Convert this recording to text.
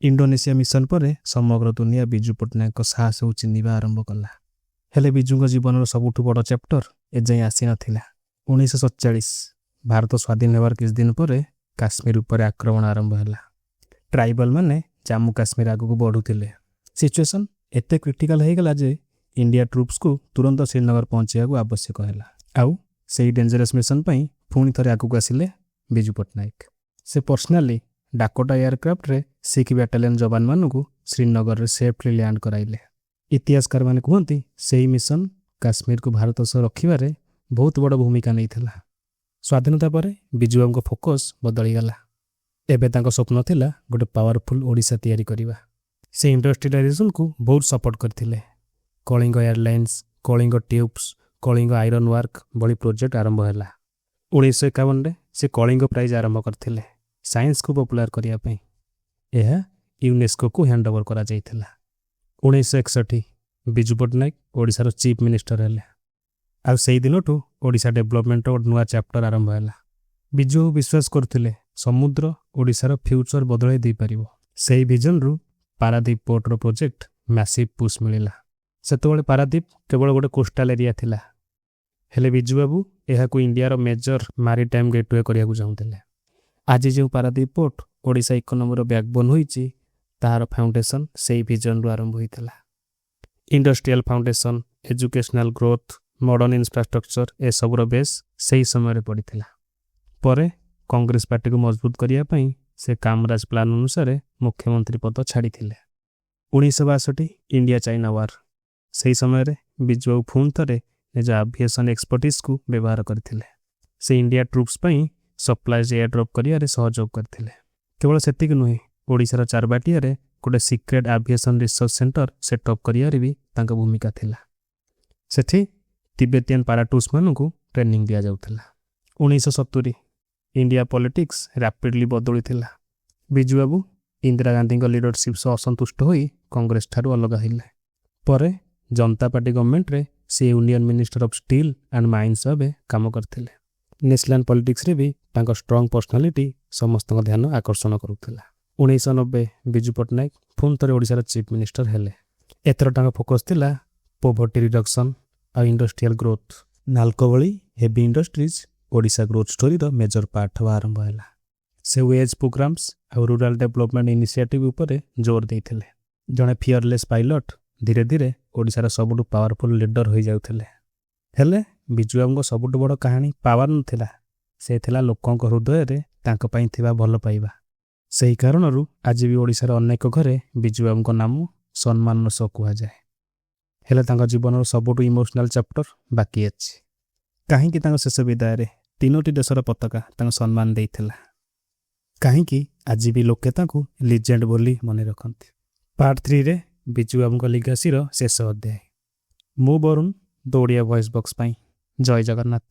Indonesia mission ପରେ ସମଗ୍ର ଦୁନିଆ ବିଜୁ ପଟ୍ଟନାୟକଙ୍କ ସାହସକୁ ଚିହ୍ନିବା ଆରମ୍ଭ କଲା। ହେଲେ ବିଜୁଙ୍କ ଜୀବନର ସବୁଠୁ ବଡ଼ ଚାପ୍ଟର ଏଯାଏଁ ଆସିନଥିଲା। 1947, ଭାରତ ସ୍ୱାଧୀନ ହେବାର କିଛି ଦିନ ପରେ କାଶ୍ମୀର ଉପରେ ଆକ୍ରମଣ ଆରମ୍ଭ ହେଲା। ଟ୍ରାଇବାଲ ମାନେ ଜାମ୍ମୁ କାଶ୍ମୀର ଆଗକୁ ବଢ଼ୁଥିଲେ। ସିଚୁଏସନ୍ ଏତେ କ୍ରିଟିକାଲ ହେଇଗଲା ଯେ ଇଣ୍ଡିଆ ଟ୍ରୁପ୍ସକୁ ତୁରନ୍ତ ଶ୍ରୀନଗର ପହଞ୍ଚିବାକୁ ଆବଶ୍ୟକ ହେଲା। ଆଉ ସେଇ ଡେଞ୍ଜରସ୍ ମିଶନ ପାଇଁ ପୁଣି ଥରେ ଆଗକୁ ଆସିଲେ ବିଜୁ ପଟ୍ଟନାୟକ। ସେ ପର୍ସନାଲି ଡାକୋଟା ଏୟାରକ୍ରାଫ୍ଟରେ ଶିଖ ବ୍ୟାଟାଲିୟନ ଯବାନମାନଙ୍କୁ ଶ୍ରୀନଗରରେ ସେଫଲି ଲ୍ୟାଣ୍ଡ କରାଇଲେ। ଇତିହାସକାରମାନେ କୁହନ୍ତି, ସେହି ମିଶନ କାଶ୍ମୀରକୁ ଭାରତ ସହ ରଖିବାରେ ବହୁତ ବଡ଼ ଭୂମିକା ନେଇଥିଲା। ସ୍ୱାଧୀନତା ପରେ ବିଜୁବାବୁଙ୍କ ଫୋକସ୍ ବଦଳିଗଲା। ଏବେ ତାଙ୍କ ସ୍ୱପ୍ନ ଥିଲା ଗୋଟେ ପାୱାରଫୁଲ୍ ଓଡ଼ିଶା ତିଆରି କରିବା। ସେ ଇଣ୍ଡଷ୍ଟ୍ରିଆଲାଇଜେସନକୁ ବହୁତ ସପୋର୍ଟ କରିଥିଲେ। Kalinga airlines, Kalinga tubes, Kalinga iron work ଭଳି ପ୍ରୋଜେକ୍ଟ ଆରମ୍ଭ ହେଲା। 1951ରେ ସେ କଳିଙ୍ଗ ପ୍ରାଇଜ୍ ଆରମ୍ଭ କରିଥିଲେ ସାଇନ୍ସକୁ ପପୁଲାର କରିବା ପାଇଁ। ଏହା ୟୁନେସ୍କୋକୁ ହ୍ୟାଣ୍ଡ ଓଭର କରାଯାଇଥିଲା। 1961, ବିଜୁ ପଟ୍ଟନାୟକ ଓଡ଼ିଶାର ଚିଫ୍ ମିନିଷ୍ଟର ହେଲେ। ଆଉ ସେଇ ଦିନଠୁ ଓଡ଼ିଶା ଡେଭଲପମେଣ୍ଟର ଗୋଟେ ନୂଆ ଚାପ୍ଟର ଆରମ୍ଭ ହେଲା। ବିଜୁ ବିଶ୍ୱାସ କରୁଥିଲେ, ସମୁଦ୍ର ଓଡ଼ିଶାର ଫ୍ୟୁଚର ବଦଳାଇ ଦେଇପାରିବ। ସେଇ ଭିଜନରୁ ପାରାଦୀପ ପୋର୍ଟର ପ୍ରୋଜେକ୍ଟ ମ୍ୟାସିଭ୍ ପୁସ୍ ମିଳିଲା। ସେତେବେଳେ ପାରାଦୀପ କେବଳ ଗୋଟେ କୋଷ୍ଟାଲ ଏରିଆ ଥିଲା। ହେଲେ ବିଜୁବାବୁ ଏହାକୁ ଇଣ୍ଡିଆର ମେଜର ମାରିଟାଇମ୍ ଗେଟୱେ କରିବାକୁ ଚାହୁଁଥିଲେ। ଆଜି ଯେଉଁ ପାରାଦୀପ ପୋର୍ଟ ଓଡ଼ିଶା ଇକୋନୋମିର ବ୍ୟାକବୋନ୍ ହୋଇଛି, ତାହାର ଫାଉଣ୍ଡେସନ୍ ସେଇ ଭିଜନରୁ ଆରମ୍ଭ ହୋଇଥିଲା। Industrial foundation, educational growth, modern infrastructure, ଏସବୁର ବେସ୍ ସେହି ସମୟରେ ପଡ଼ିଥିଲା। ପରେ କଂଗ୍ରେସ ପାର୍ଟିକୁ ମଜବୁତ କରିବା ପାଇଁ ସେ କାମରାଜ ପ୍ଲାନ୍ ଅନୁସାରେ ମୁଖ୍ୟମନ୍ତ୍ରୀ ପଦ ଛାଡ଼ିଥିଲେ। 1962, ଇଣ୍ଡିଆ ଚାଇନା ୱାର୍। ସେହି ସମୟରେ ବିଜୁବାବୁ ପୁଣି ଥରେ ନିଜ ଆଭିଏସନ୍ ଏକ୍ସପର୍ଟିସ୍କୁ ବ୍ୟବହାର କରିଥିଲେ। ସେ ଇଣ୍ଡିଆ ଟ୍ରୁପ୍ସ ପାଇଁ ସପ୍ଲାଇଜ୍ ଏୟାର ଡ୍ରପ୍ କରିବାରେ ସହଯୋଗ କରିଥିଲେ। କେବଳ ସେତିକି ନୁହେଁ, ଓଡ଼ିଶାର ଚାରବାଟିଆରେ ଗୋଟେ secret aviation research centre setup କରିବାରେ ବି ତାଙ୍କ ଭୂମିକା ଥିଲା। ସେଠି ତିବେତିଆନ ପାରାଟ୍ରୁପର୍ସମାନଙ୍କୁ ଟ୍ରେନିଂ ଦିଆଯାଉଥିଲା। 1970, ଇଣ୍ଡିଆ ପଲିଟିକ୍ସ ରାପିଡଲି ବଦଳିଥିଲା। ବିଜୁବାବୁ ଇନ୍ଦିରା ଗାନ୍ଧୀଙ୍କ ଲିଡରସିପ୍ ସହ ଅସନ୍ତୁଷ୍ଟ ହୋଇ କଂଗ୍ରେସ ଠାରୁ ଅଲଗା ହେଲେ। ପରେ ଜନତା ପାର୍ଟି ଗଭର୍ଣ୍ଣମେଣ୍ଟରେ ସେ Union Minister of Steel and Mines ଭାବେ କାମ କରିଥିଲେ। ନ୍ୟାସନାଲ ପଲିଟିକ୍ସରେ ବି ତାଙ୍କ ଷ୍ଟ୍ରଙ୍ଗ ପର୍ସନାଲିଟି ସମସ୍ତଙ୍କ ଧ୍ୟାନ ଆକର୍ଷଣ କରୁଥିଲା। 1990, ବିଜୁ ପଟ୍ଟନାୟକ ପୁଣି ଥରେ ଓଡ଼ିଶାର ଚିଫ୍ ମିନିଷ୍ଟର ହେଲେ। ଏଥର ତାଙ୍କ ଫୋକସ୍ ଥିଲା ପୋଭର୍ଟି ରିଡକ୍ସନ୍ ଆଉ ଇଣ୍ଡଷ୍ଟ୍ରିଆଲ ଗ୍ରୋଥ୍। ନାଲକୋ ଭଳି ହେଭି ଇଣ୍ଡଷ୍ଟ୍ରିଜ୍ ଓଡ଼ିଶା ଗ୍ରୋଥ୍ ଷ୍ଟୋରିର ମେଜର ପାର୍ଟ ହେବା ଆରମ୍ଭ ହେଲା। ସେ ୱେଜ୍ ପ୍ରୋଗ୍ରାମ୍ସ ଆଉ ରୁରାଲ ଡେଭଲପମେଣ୍ଟ ଇନିସିଏଟିଭ୍ ଉପରେ ଜୋର ଦେଇଥିଲେ। ଜଣେ ଫିୟରଲେସ୍ ପାଇଲଟ ଧୀରେ ଧୀରେ ଓଡ଼ିଶାର ସବୁଠୁ ପାୱାରଫୁଲ୍ ଲିଡର ହୋଇଯାଉଥିଲେ। ହେଲେ ବିଜୁବାବୁଙ୍କ ସବୁଠୁ ବଡ଼ କାହାଣୀ ପାୱାର ନଥିଲା, ସେ ଥିଲା ଲୋକଙ୍କ ହୃଦୟରେ ତାଙ୍କ ପାଇଁ ଥିବା ଭଲ ପାଇବା। ସେହି କାରଣରୁ ଆଜି ବି ଓଡ଼ିଶାର ଅନେକ ଘରେ ବିଜୁବାବୁଙ୍କ ନାମ ସମ୍ମାନର ସହ କୁହାଯାଏ। ହେଲେ ତାଙ୍କ ଜୀବନର ସବୁଠୁ ଇମୋସନାଲ ଚାପ୍ଟର ବାକି ଅଛି। କାହିଁକି ତାଙ୍କ ଶେଷ ବିଦାୟରେ ତିନୋଟି ଦେଶର ପତାକା ତାଙ୍କୁ ସମ୍ମାନ ଦେଇଥିଲା? କାହିଁକି ଆଜି ବି ଲୋକେ ତାଙ୍କୁ ଲିଜେଣ୍ଡ ବୋଲି ମନେ ରଖନ୍ତି? ପାର୍ଟ 3ରେ ବିଜୁବାବୁଙ୍କ ଲିଗାସିର ଶେଷ ଅଧ୍ୟାୟ। ମୁଁ ବରୁଣ, ଦ ଓଡ଼ିଆ ଭଏସ୍ ବକ୍ସ ପାଇଁ। ଜୟ ଜଗନ୍ନାଥ।